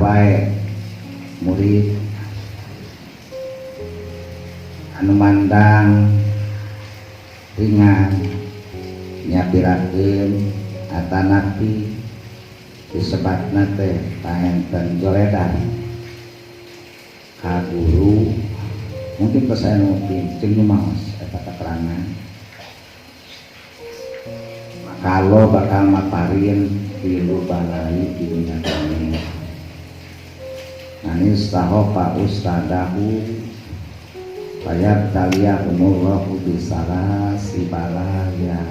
wae murid anu mandang ringan nyapirakeun atanapi disebatna teh paenten joledar ka guru. Mungkin pas saya mungkin cing maos eta keterangan kalau bakal maparin tilu balai di dunia ini. Man istakhoffa ustadahu fayabtaliyahumullahu bisalasi balaya.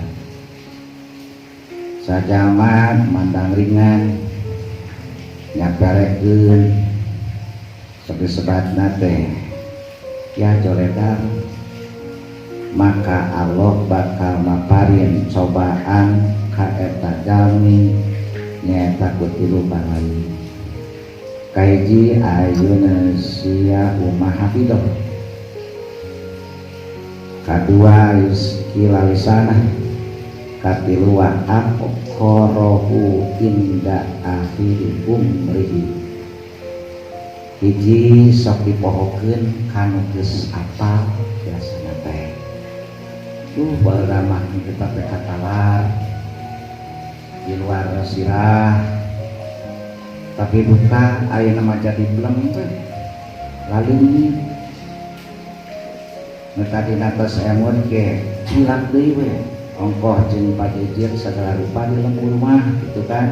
Sajaman mandang ringan, nyaperekeun, seperti sebatna teh ya joledar, maka Allah bakal maparin cobaan ka eta jalmi nyaeta ku tilu balai. Kahiji, ayyunsiyahu ma hafidah. Kadua, yusqila lisanah. Katilu, wa afqarahu inda akhiri umrihi. Hiji, sok dipohokeun kanu geus apal. Biasana teh tuh baheula mah kita teh katalar di luar sirah, tapi duka ayeuna mah jadi bleng teh laleungit. Nu tadina tos emut ge cilak deui we, ongkoh jeung pajejir segala rupa di lembur mah gitu kan.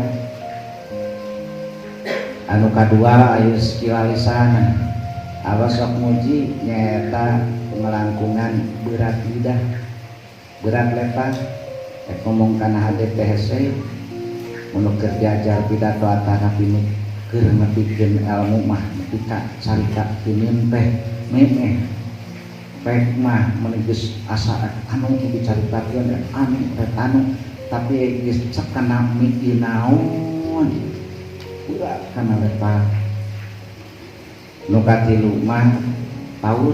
Anu kadua, ayyusqila lisana. Allah sok muji nyaeta pengelangkungan berat lidah, berat letak. Rek ngomong kana hade teh hese, mun keur diajar pidato atanapi nu keur nepikeun ilmu mah nepi ka carita tinin teh memeh pek mah mun geus asa anu dicaritakeun rek anu rek anu, tapi geus cek kana mikir naon, berat kana letak. Nu katilu mah paur.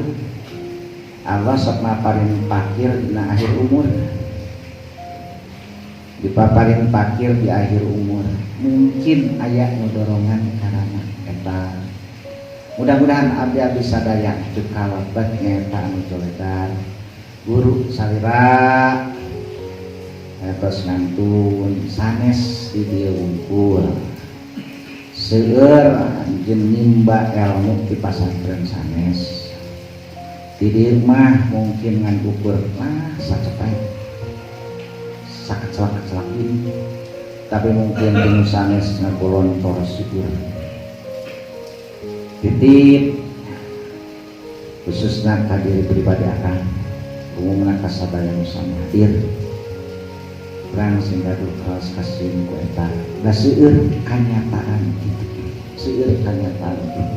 Allah sok maparin pakir dina akhir umur, dipaparin pakir di akhir umur. Mungkin aya nu dorongan karena eta. Mudah-mudahan abdi-abdi sadaya teu kalebet nyaeta anu joledar. Guru salira etos ngantun sanes di dieu wungkul. Seueur anjeun nimba ilmu di pasantren sanes di dieu mah, mungkin ngan ukur lah sacepet sakecelak-kecelak ini, tapi mungkin di sanes ngagolontor syukur. Titip khususnya ka diri pribadi akang, umumna ka sadaya nu sami hadir, urang sing gaduh kawas kasieun ku eta. Da seueur kanyataan kitu, seueur kanyataan kitu.